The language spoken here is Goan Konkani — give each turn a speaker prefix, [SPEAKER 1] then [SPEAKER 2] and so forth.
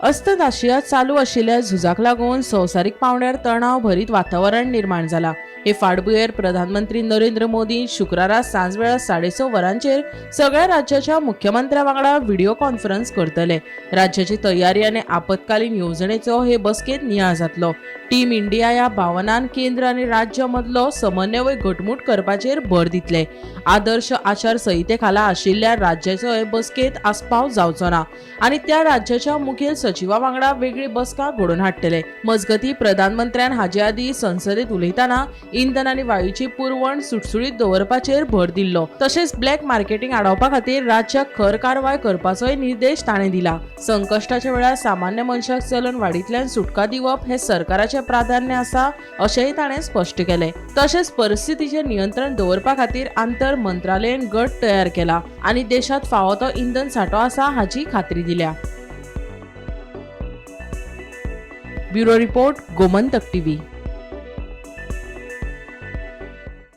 [SPEAKER 1] अस्तंत आशियांत चालू आशिल्ल्या झुजाक लागून संवसारीक पांवड्यार तणाव भरीत वातावरण निर्माण जाला. हे फाटभुंयेर प्रधानमंत्री नरेंद्र मोदी शुक्रारा सांजवेळा 6:30 वरांचेर सगळ्या राज्याच्या मुख्यमंत्र्या वांगडा व्हिडिओ कॉन्फरन्स करतले. राज्याची तयारी आनी आपत्कालीन येवजणेचो हे बसकेंत नियाळ जातलो. टीम इंडिया ह्या भावनान केंद्र आनी राज्य मदलो समन्वय घटमूट करपाचेर भर दितले. आदर्श आचार संहिते खाला आशिल्ल्या राज्याचो हे बसकेंत आस्पाव जावचो ना आनी त्या राज्याच्या मुखेल सचिवा वांगडा वेगळी बसका घडोवन हाडटले. मजगतीं, प्रधानमंत्र्यान हाचे आदीं संसदेत उलयतना इंधन आनी वायूची पुरवण सुटसुटीत दवरपाचेर भर दिल्लो. तशेंच ब्लॅक मार्केटिंग आडावपा खातीर राज्याक खर कारवाय करपाचोय निर्देश ताणें दिला. संकश्टाच्या वेळार सामान्य मनशाक चलन वाडींतल्यान सुटका दिवप हें सरकाराचें प्राधान्य आसा, अशेंय ताणें स्पश्ट केलें. तशेंच परिस्थितीचेर नियंत्रण दवरपा खातीर आंतर मंत्रालयीन गट तयार केला आनी देशांत फावो तो इंधन सांठो आसा हाची खात्री दिल्या. Bureau report, Gomantak TV.